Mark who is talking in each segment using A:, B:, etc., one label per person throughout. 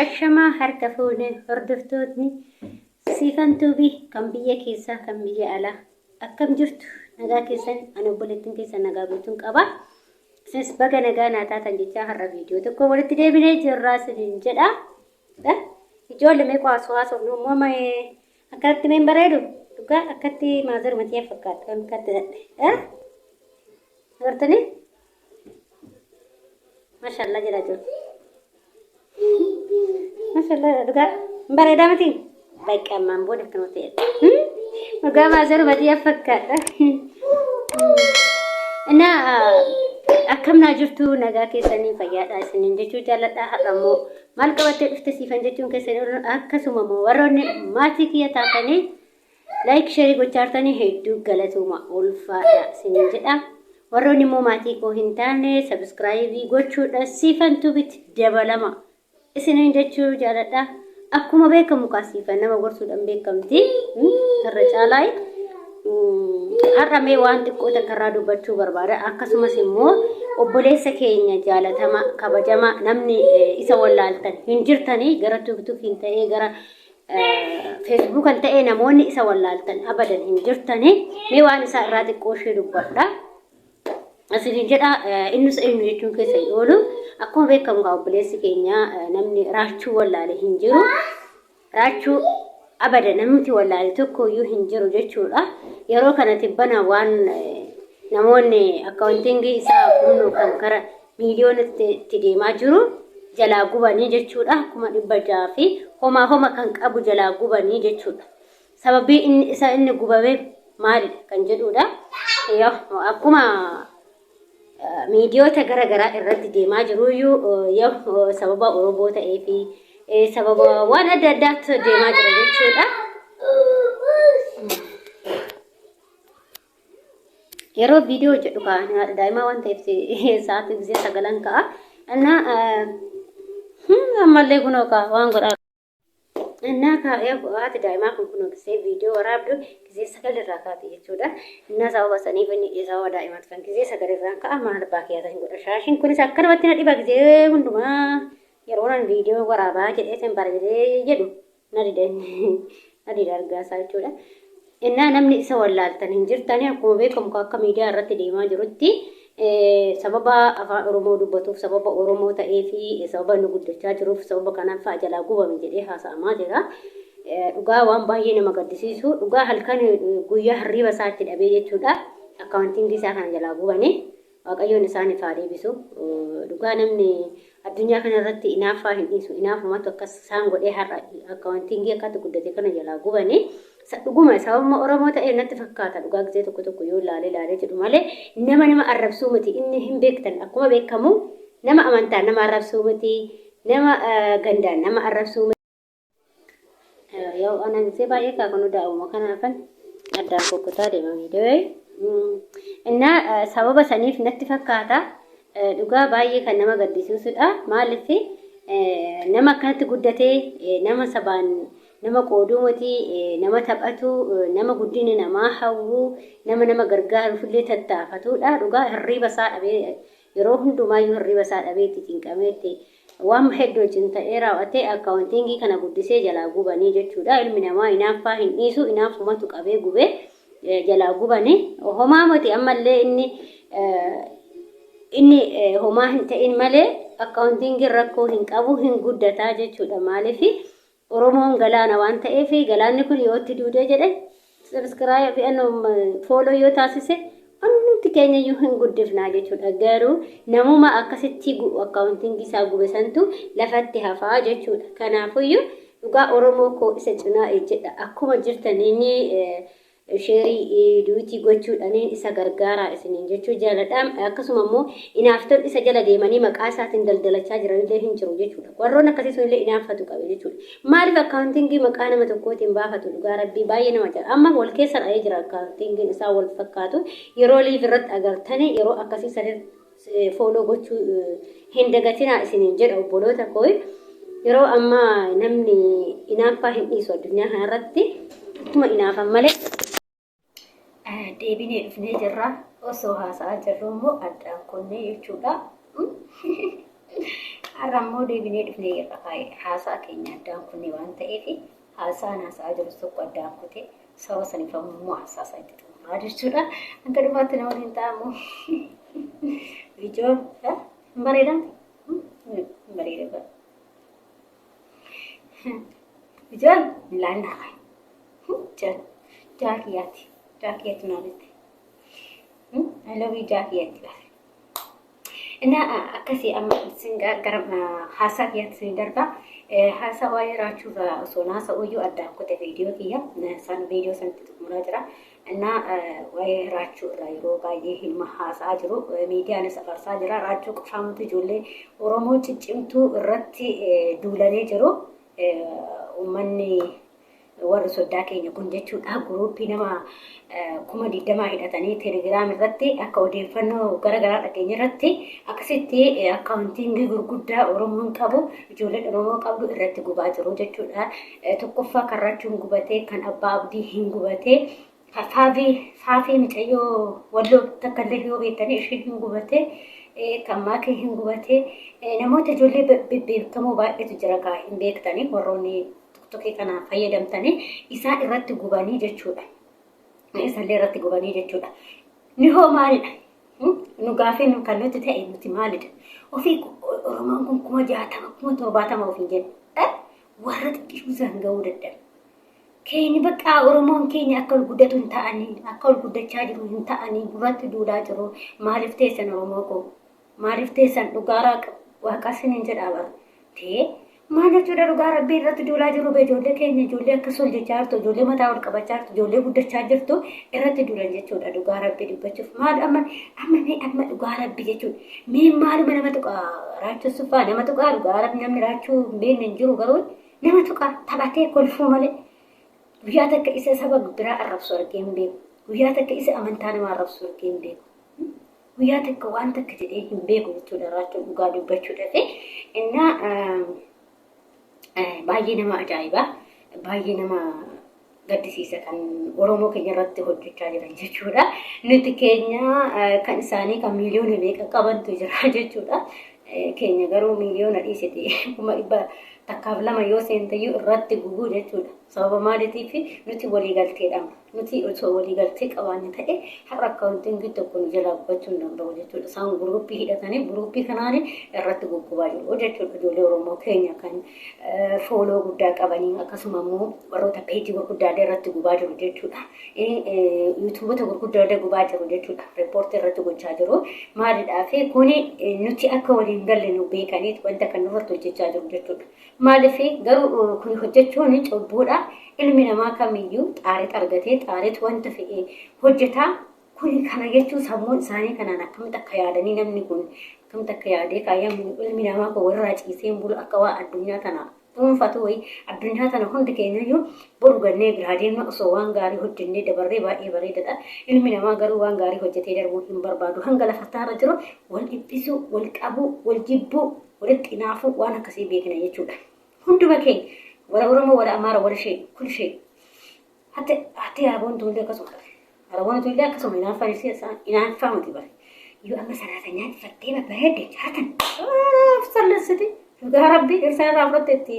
A: Ashamaa harka fuune hordoftootni Siifan Tuubii kan biyya keessaa kan biyya alaa akkam jirtu nagaa keessan ani obboleettiin keessan nagaa guutuun qaba. Isinis baga nagaa naa taatan jechaa har'a viidiyoo tokko walitti deebinee jirraa isiniin jedha. Ijoollee mee qo'aasuu haasofnu immoo mee akkanatti mee hin bareedu dhugaa akkatti maazaruma tiyya fakkaata kan akkatti dhadhe. Agartanii? Mashallah jedhaa jiru. Mashallah dhugaa hin bareedaa miti? Bakka ammaan booda akkanuma ta'e. Dhugaa maazaruma tiyya fakkaata. Innaa akkam naa jirtu nagaa keessanii fayyaadha isiniin jechuu jaalladha har'a immoo maal qabattee dhufte siifan jechuun keessanii akkasuma immoo warroonni maatii kiyya taatanii Like share gochaa jirtanii hedduu galatooma ulfaadha isiniin jedha. Warroonni immoo maatii koo hin taane subscribe gochuudha siifan tubitti dabalama isiniin jechuu jaaladha. Akkuma beekamu kaa siifan nama gorsuudhaan beekamti. Irra caalaa har'a mee waan xiqqoo takka irraa dubbachuu barbaada. Akkasumas immoo obboleessa keenya jaalatama kabajama namni isa wallaaltan hin jirtanii gara tuktukiin ta'ee gara Feesbuukan ta'ee namoonni isa wallaaltan abadan hin jirtani. Mee waan isaa irraa xiqqoo ishee dubbadha. Isiniin jedha innis eenyu jechuun keessa hin oolu. Akkuma beekamu kaa obboleessi keenya namni raachuu wallaale hin jiru. Raachuu abada namni wallaale tokko iyyuu hin jiru jechuudha. Yeroo kana tibbana waan namoonni akkaawuntiingii isaa humnu kan kara miiliyoonatti itti deemaa jiru jalaa gubanii jechuudha. 600,000 fi homaa homa kan qabu jalaa gubanii jechuudha. Sababii inni isa inni gubameef maalidha kan jedhudha. Yoo akkuma miidiyoota gara garaa irratti deemaa jiruyyuu yoo sababa Oromoo ta'ee fi sababa waan adda addaatti deemaa jira jechuudha. Yeroo viidiyoo hojjedhu ka'a ani haadha daa'imaa waan ta'eef sa'aatii gisee sagalan ka'a. Innaa ammallee kunoo ka'a waan godhaa. Innaa kaa'ee haati daa'imaa kun kunoo gisee viidiyoo waraabdu gisee 9 irraa kaati jechuudha. Innaa sababa saniif inni sababa daa'imaa tufan gisee 9 irraan ka'a maal abbaa kiyyaa hin godha. Shaashiin kunis akkanumatti na dhiba gisee hundumaa yeroo nan viidiyoo waraabaa jedhee sin bareedee jedhu na dida inni na dida argaa isaa jechuudha. Innaa namni isa wallaaltan hin jirtani akkuma beekamu akka miidiyaa irratti deemaa jirutti sababa afaan Oromoo dubbatuuf sababa Oromoo ta'ee fi sababa inni guddachaa jiruuf sababa kanaan fa'a jalaa gubame jedhee haasa'amaa jira. Dhugaa waan baay'ee nama gaddisiisu dhugaa halkan guyyaa hirriiba isaa itti dhabee jechuudha. Akkaawuntiingii isaa kana jalaa gubanii. Waaqayyoon isaaniif haa deebisu. Dhugaa namni addunyaa kana irratti inaaffaa hin dhiisu. Inaafumatu akkas isaan godhee har'a akkaawuntiingii akkatti guddate kana jalaa gubanii. Dhuguma sababuma Oromoo ta'e natti fakkaata dhugaa gisee tokko tokko yoo laalee laalee jedhu malee nama nama arrabsuu miti inni hin beektan akkuma beekamu nama amantaan nama arrabsuu miti nama gandaan nama arrabsuu miti. Yoo ana gisee baay'ee kaa kunu daa'uma kanaafan addaan kukkutaa deema viidiyoo. Innaa sababa saniif natti fakkaata dhugaa baay'ee kan nama gaddisiisudha. Maaliif nama akkanatti guddatee nama sabaan nama qooduu miti nama taphatu nama guddina namaa hawwu nama nama gargaaruufillee tattaafatudha. Dhugaa hirriiba isaa dhabee yeroo hundumaayyuu hirriiba isaa dhabee itti cinqamee itti waan hedduu wajjin ta'ee raawwatee akkaawuntiingii kana guddisee jalaa gubanii jechuudha. Ilmi namaa inaaffaa hin dhiisu inaaffumatu qabee gubee jalaa gubanii homaa miti ammallee inni inni homaa hin ta'in malee akkaawuntiingiin rakkoo hin qabu hin guddataa jechuudha. Maaliif Oromoon galaana waan ta'eef galaanni kun yoo itti duudee jedhe subscribe follow yoo taasise hundumti keenya iyyuu hin guddifnaa jechuudha. Garuu namuma akkasitti akkaawuntiingii isaa gube santu lafatti hafaa jechuudha. Kanaafuyyuu dhugaa Oromoo koo isa cinaa ejjedha. Akkuma jirtaniin sheerii duutii gochuudhaniin isa gargaaraa isiniin jechuu jaaladha. Akkasuma immoo inaaftonni isa jala deemanii maqaa isaatiin daldalachaa jiranillee hin jiru jechuudha. Warroon akkasii sunillee inaaffatu qabe jechuudha. Maaliif akkaawuntiingii maqaa nama tokkootiin baafatu dhugaa rabbii baay'ee nama jala. Amma wal keessa dha'ee jira akkaawuntiingiin isaa wal fakkaatu. Yeroo liiv irratti agartanii yeroo akkasii sanii fooloo gochuu hin dagatinaa isiniin jedha obboloota koo. Yeroo ammaa namni inaaffaa hin dhiisu addunyaa kanarratti ittuma inaafan malee. Deebinee dhufnee jirra. Osoo haasa'aa jirru immoo addaan kunnee jechuudha. Har'a immoo deebinee dhufnee jirra. Haasaa keenya addaan kunne waan ta'eef haasaan haasa'aa jiru tokko addaan kute saba saniif ammoo haasaa isaa itti xumuraa jechuudha. Hanga dhumaatti nama waliin ta'amu. Viidiyoon hin bareedaa? Hin bareeda. Viidiyoon hin laannaa. Jaakiyyaati. Jaakiyyaatu naa bitte. I love you jaakiyyaatti lafa. እና akkasii amma isin gara haasaa kiyyaatti isin darba. Haasaa waa'ee raachuu irraa osoo haasa'uyyuu addaan kute viidiyoo kiyya. Isaan viidiyoo sanatti xumuraa jira. እና waa'ee raachuu irraa yeroo baay'ee hilma haasa'aa jiru. Miidiyaanis afarsaa jira. Raachuu qofaamtu ijoollee Oromoo ciccimtuu irratti duulanii jiru. Uummanni warri soddaa keenya kun jechuudha guruuppii nama 20,000 hidhatanii teelegiraam irratti akka odeeffannoo garaagaraa dhageenya irratti akkasitti akkaawuntiingii gurguddaa Oromoon qabu ijoolleen Oromoo qabdu irratti gubaa jiru jechuudha. Tokkoffaa kan Raachuun gubatee, kan Abbaa Abdii hin gubatee, Faafii mucayyoo Walloo takka illee yoo beektanii isheen hin gubatee, kan Maakii hin gubatee, namoota ijoollee bebbeekamoo baay'eetu jira kaa hin beektanii warroonni tiktokii kana fayyadamtanii isaan irratti gubanii jechuudha. Isallee irratti gubanii jechuudha. Ni hoo maalidha? Nu gaafii nu kan nuti ta'e nuti maalidha? Ofii Oromoon kun 60,000 70,000 ofiin jenna. Warra xiqqishuu isaan gahuu dadhabe. Keenya bakka Oromoon keenya akka ol guddatu hin ta'anii, akka ol guddachaa jiru hin ta'anii, duratti duulaa jiru. Maaliif teessan Oromoo koo? Maaliif teessan dhugaaraa waaqa isiniin jedhaa bara? Tee maal jechuudha dhugaa rabbii irratti duulaa jiru be ijoollee keenya ijoollee akkas ol jechaa jirtu, ijoollee mataa ol qabachaa jirtu, ijoollee guddachaa jirtu irratti duulan jechuudha dhugaa rabbii dubbachuuf. Maal amma amma mee amma dhugaa rabbii jechuudha. Mee maaluma nama tuqaa raachuu suffaa nama tuqaa dhugaa rabbii namni raachuu hin beekne hin jiru garuu nama tuqaa taphatee kolfuu malee. Guyyaa takka isa saba biraa arrabsu argee hin beeku. Guyyaa takka isa amantaa namaa arrabsu argee hin beeku. Guyyaa takka waan takka jedhee hin beeku jechuudha raachuun dhugaa dubbachuudhaaf. Innaa baay'ee nama ajaa'iba. Baay'ee nama gaddisiisa kan Oromoo keenya irratti hojjechaa jiran jechuudha. Nuti keenya kan isaanii kan miiliyoona meeqa qabantu jira jechuudha. Keenya garuu miiliyoona dhiisiti 102,000 yoo seentayyuu irratti gubuu jechuudha. Sababa maaliitiif nuti waliigalteedhaan nuti osoo waliigaltee qabaanne ta'e har'a akkaawuntiin tokko nu jalaa gubachuu hin danda'u jechuudha. Isaan guruuppii hidhatanii guruuppii kanaan irratti guggubaa jiru jechuudha. Ijoollee Oromoo keenya kan follow guddaa qabanii akkasuma immoo warroota peejii gurguddaa irratti gubaa jiru jechuudha. Yuutuubota gurguddaa illee gubaa jiru jechuudha. Riippoortii irratti gochaa jiru. Maalidhaaf kuni nuti akka waliin galle nu beekaniit wanta kan nurratti hojjechaa jiru jechuudha. Maaliif garuu kun hojjechuun cubbuudha. Ilmi namaa kamiyyuu xaarit argatee xaarit wanta fe'e hojjetaa. Kuni kana jechuun sammuun isaanii kanaan akkamitti akka yaadanii namni kun akkamitti akka yaadee kaayyamu ilmi namaa kun walirraa ciisee hin bulu akka waa addunyaa tana dhuunfatu wayii addunyaa tana hundi keenyayyuu boru gannee biraa deemna osoo waan gaarii hojjennee dabarree baay'ee bareedaadha. Ilmi namaa garuu waan gaarii hojjetee darbuu hin barbaadu. Hanga lafa taarra jiru wal dhiphisuu, wal qabuu, wal jibbuu, walitti hinaafuu waan akkasii beekna jechuudha. Hunduma keenya warra Oromoo, warra Amaara, warra ishee, kun ishee. Hatti Araboonni tullee akkasuma qabe. Araboonni tullee akkasuma hinaaffaa miti bare. Yoo amma saraatanyaa uffattee babbareedde jaatan. Sallessiti. Dhugaa rabbii dhirsa irraa fudhatte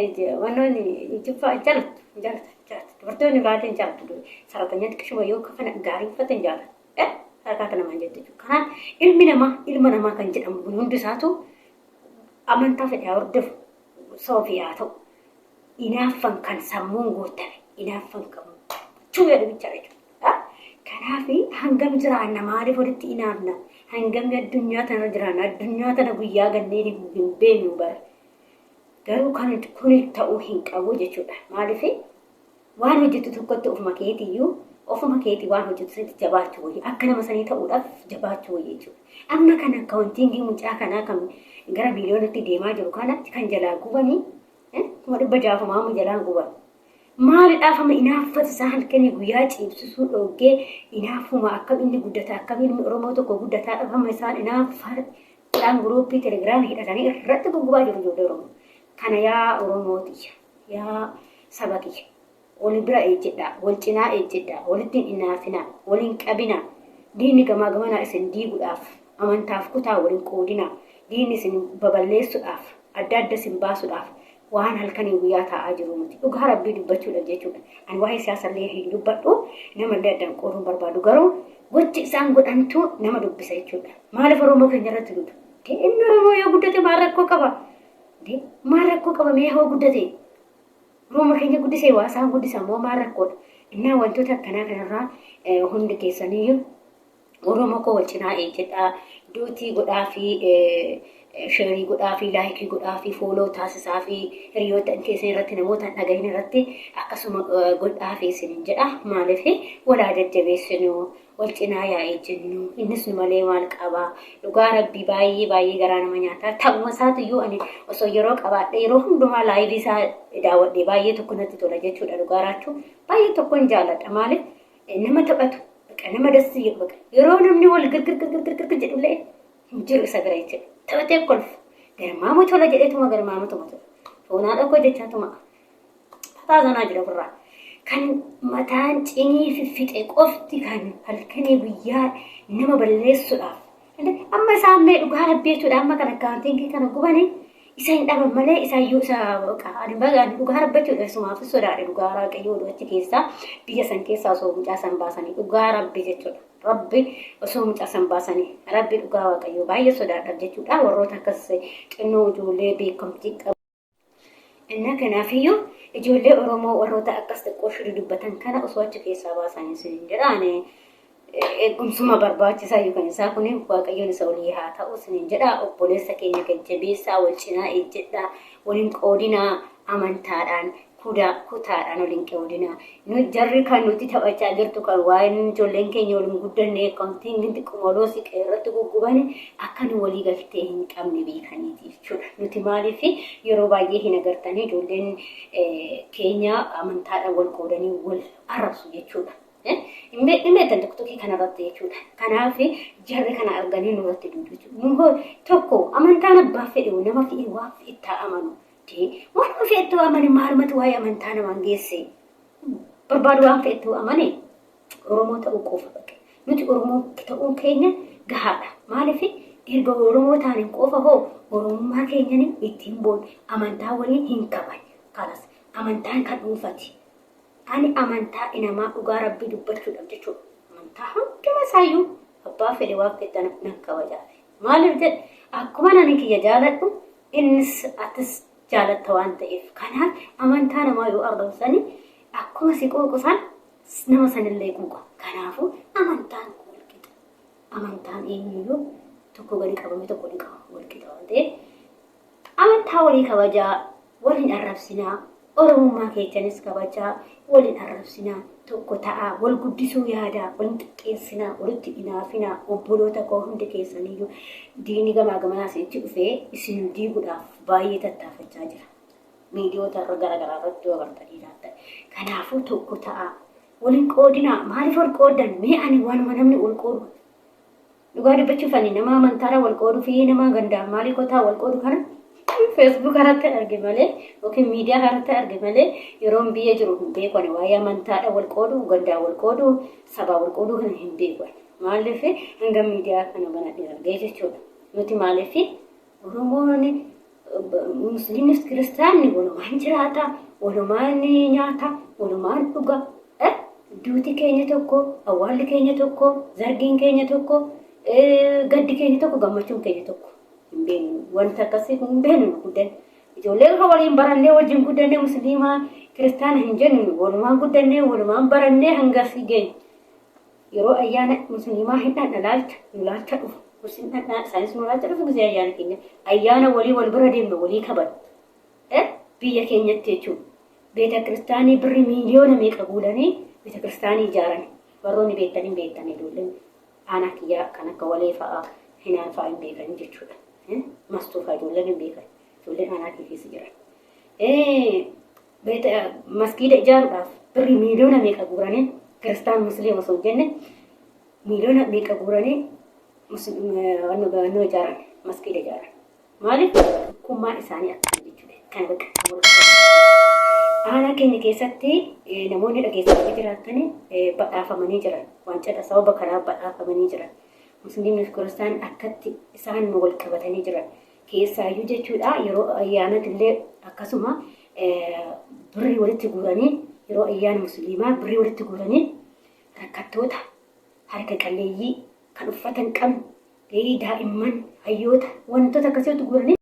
A: itti wannoonni jibbaa hin jaalattu. Hin jaalatu. Jaalatu. Dubartoonni biraallee hin jaalatu. Saraatanyaa xiqqishuma yoo kafana gaarii uffatte hin jaalatu. Harkaa namaan jettu jechuudha. Kanaaf ilmi namaa ilma namaa kan jedhamu kun hundi isaatu amantaa fedhe haa hordofu saba ofii haa ta'u. Hinaaffan kan sammuun guutame hinaaffan kan chuu jedhu bicha jechuudha. Kanaaf hangam jiraanna maaliif walitti hinaafna? Hangam addunyaa tana jiraanna? Addunyaa tana guyyaa ganneen hin beeknu bara. Garuu kan kun ta'uu hin qabu jechuudha. Maaliif waan hojjetu tokkotti ofuma keetiyyuu ofuma keetii waan hojjetu sanitti jabaachuu wayya. Akka nama sanii ta'uudhaaf jabaachuu wayya jechuudha. Amma kana akkaawuntiingii mucaa kanaa kan gara miiliyoonatti deemaa jiru kana kan jalaa gubanii 600,000 jalaan guban. Maalidhaaf amma hinaaffata isaa halkanii guyyaa ciibsisuu dhoggee hinaafuma akkam inni guddata akkam ilmi Oromoo tokko guddataa dhafama isaan hinaaffaadhaan guruuppii telegiraamii hidhatanii irratti guggubaa jiru ijoollee Oromoo. Kana yaa Oromoo tiyya yaa saba kiyya wal bira ejjedhaa wal cinaa ejjedhaa walitti hin hinaafinaa wal hin qabinaa diinni gamaa gamanaa isin diiguudhaaf amantaaf kutaa wal hin qoodinaa. Diinni isin baballeessuudhaaf, adda adda isin baasuudhaaf waan halkanii guyyaa taa'aa jiru miti. Dhugaa Rabbii dubbachuudhaaf jechuudha. Ani waa'ee siyaasallee hin dubbadhu, namallee addaan qooduu hin barbaadu. Garuu gochi isaan godhantu nama dubbisa jechuudha. Maaliif Oromoo keenya irratti duutu? Inni Oromoo yoo guddate maal rakkoo qaba? Maal rakkoo qaba mee yoo guddate? Oromoo keenya guddisee waa isaan guddisa immoo maal rakkoodha? Innaa wantoota akkanaa kanarraa hundi keessaniyyuu Oromoo koo wal cinaa eejjedhaa, duutii godhaa fi sheerii godhaa fi laayikii godhaa fi fooloo taasisaa fi hiriyoota keessan irratti, namoota hin dhagahin irratti akkasuma godhaa fi isinin jedha. Maaliif walaa jajjabeessinu, wal cinaa yaa ejjennu, innis nu malee maal qaba? Dhugaa Rabbii baay'ee baay'ee garaa nama nyaata. Ta'uma isaatiyyuu ani osoo yeroo qabaadhe yeroo hundumaa laayivii isaa daawwadhe baay'ee tokko natti tola jechuudha. Dhugaa raachuu baay'ee tokkon jaalladha. Maaliif nama taphatu baqa, nama dassi jedhu baqa, yeroo namni wal girgir girgir girgir jedhullee hin jiru isa bira jechuudha. Taphatee kolfa. Garmaamu tola jedheetuma garmaamu tuma tola. Foonaa dhokoo jechaa tuma. Fataa sanaa jira ofirraa. Kan mataan cinii fiffixe qofti kan halkanii guyyaa nama balleessuudhaaf. Amma isaan mee dhugaa Rabbii jechuudha, amma kan akkaawuntiin kana gubanii isa hin dhaban malee isaayyuu isa ani bagaan dhugaa Rabbi jechuudha, isumaaf sodaadhe. Dhugaa Waaqayyoo achi keessaa biyya san keessaa osoo mucaa san baasanii, dhugaa Rabbi jechuudha. Rabbi osoo mucaa san baasanii, Rabbi dhugaa Waaqayyoo baay'ee sodaadhaaf jechuudha, warroota akkas xinnoo ijoollee beekamtii qabu. Innaa kanaafiyyuu ijoollee Oromoo warroota akkas xiqqoo shirii dubbatan kana osoo achi keessaa baasanii isin jedhaani, eegumsuma barbaachisaa yookaan isaa kun Waaqayyoon isa olii haa ta'u isiniin jedha. Obboleessa keenya jajjabeessaa, wal cinaa ejjedhaa, waliin qoodinaa, amantaadhaan kudaa kutaadhaan waliin qoodinaa. Nu jarri kan nuti taphachaa jirtu kan waa'een ijoolleen keenya waliin guddanne akkaawuntiin xiqqoo siqee irratti guggubani akka nu walii galtee hin qabne beekaniiti jechuudha. Nuti maaliif yeroo baay'ee hin agartanii ijoolleen keenya amantaadhaan wal qoodanii wal arrabsu jechuudha. Hin beektan TikTokii kanarratti jechuudha. Kanaaf jarri kana arganii nurratti duudu jechuudha. Nu tokko amantaan abbaa fedhe nama fe'e waan fe'e amanu. Waan fe'ettuu amane, maalumatu waa'ee amantaa namaan geesse? Barbaadu waan fe'ettuu amane, Oromoo ta'uu qofa baqa. Nuti Oromoo ta'uun keenya gahaadha. Maaliif erga Oromoo taaneen qofa hoo Oromummaa keenyan ittiin boonu, amantaa waliin hin qaban. Kanas amantaan kan dhuunfati. Ani amantaa inamaa dhugaa Rabbii dubbachuudhaaf jechuudha. Amantaa hunduma isaayyuu abbaa fedhe waan fedhe nan kabajaa. Maaliif jedhe, akkuma ani kiyya jaaladhu innis atis jaalatta waan ta'eef. Kanaaf amantaa namaa yoo arrabsani akkuma si quuqusan nama sanillee quuqa. Kanaafuu amantaan walqixa. Amantaan eenyuyyuu tokko gadi qabame tokko ni qaba, walqixa waan ta'eef amantaa walii kabajaa, waliin arrabsinaa. Oromummaa keessanis kabajaa, waliin arrabsinaa, tokko ta'aa, wal guddisuu yaadaa, waliin xiqqeessinaa, walitti hinaafinaa. Obboloota koo hundi keessaniyyuu diinni gamaa gamanaa isinitti dhufee isin diiguudhaaf baay'ee tattaafachaa jira. Miidiyoota irra garaagaraa irratti yoo agartanii ilaaltan. Kanaafuu tokko ta'aa. Waliin qoodinaa. Maaliif wal qoodan? Mee ani waanuma namni wal qoodu, dhugaa dubbachuuf, ani nama amantaadhaan wal qooduu fi nama gandaan maalii kotaa wal qoodu kana Facebook irratti arge malee yookiin miidiyaa irratti arge malee yeroon biyya jiru hin beeku. Ani waa'ee amantaadhaan wal qoodu, gandaan wal qoodu, sabaa wal qooduu kana hin beeku. Maaliif hanga miidiyaa kana banadhee argee jechuudha. Nuti maaliif Oromoon Musliimis Kiristaanni walumaan jiraata, walumaan nyaata, walumaan dhuga. Duuti keenya tokko, awwaalli keenya tokko, zargiin keenya tokko, gaddi keenya tokko, gammachuun keenya tokko. Hin beeknu. Wanta akkasii hin beeknu guddanne. Ijoollee kan waliin barannee wajjin guddannee Musliimaa Kiristaana hin jennu, walumaan guddannee walumaan barannee hanga asii geenye. Yeroo ayyaana Musliimaa hin dhaqna, laalcha nu laalcha dhufu. Musliim dhaqnaa, isaanis nu laalcha dhufu. Gisee ayyaana keenya ayyaana walii wal bira deemna, walii kabaju. Biyya keenyatti jechuudha. Beeta kiristaanii birri miiliyoona meeqa guulanii beeta kiristaanii ijaaran. Warroonni beektan hin beektan, ijoolleen aanaa kiyyaa kan akka walee fa'aa, hinaan fa'aa hin beekan jechuudha. Mastuu fa'aa ijoolleen hin beekan. Ijoolleen aanaa kiyya keessa jiran. Beeta maskiida ijaaruudhaaf birri miiliyoona meeqa guuranii, kiristaan Musliima osoo hin jenne, miiliyoona meeqa guuranii wannoo ijaaran, maskiida ijaaran. Maaliif tokkummaan isaanii akkana jechuudha. Kana bakka wal qabatu. Aanaa keenya keessatti namoonni dhageessanii jiraatan badhaafamanii jiran. Waan cidha sababa kanaa badhaafamanii jiran. Musliimni fi Kiristaan akkatti isaan wal qabatanii jiran. Keessaayyuu jechuudha yeroo ayyaanatti illee akkasuma birrii walitti guuranii, yeroo ayyaana musliimaa birrii walitti guuranii rakkattoota, harka qalleeyyii, kan uffata hin qabne, daa'imman, hayyoota, wantoota akkasii walitti guuranii.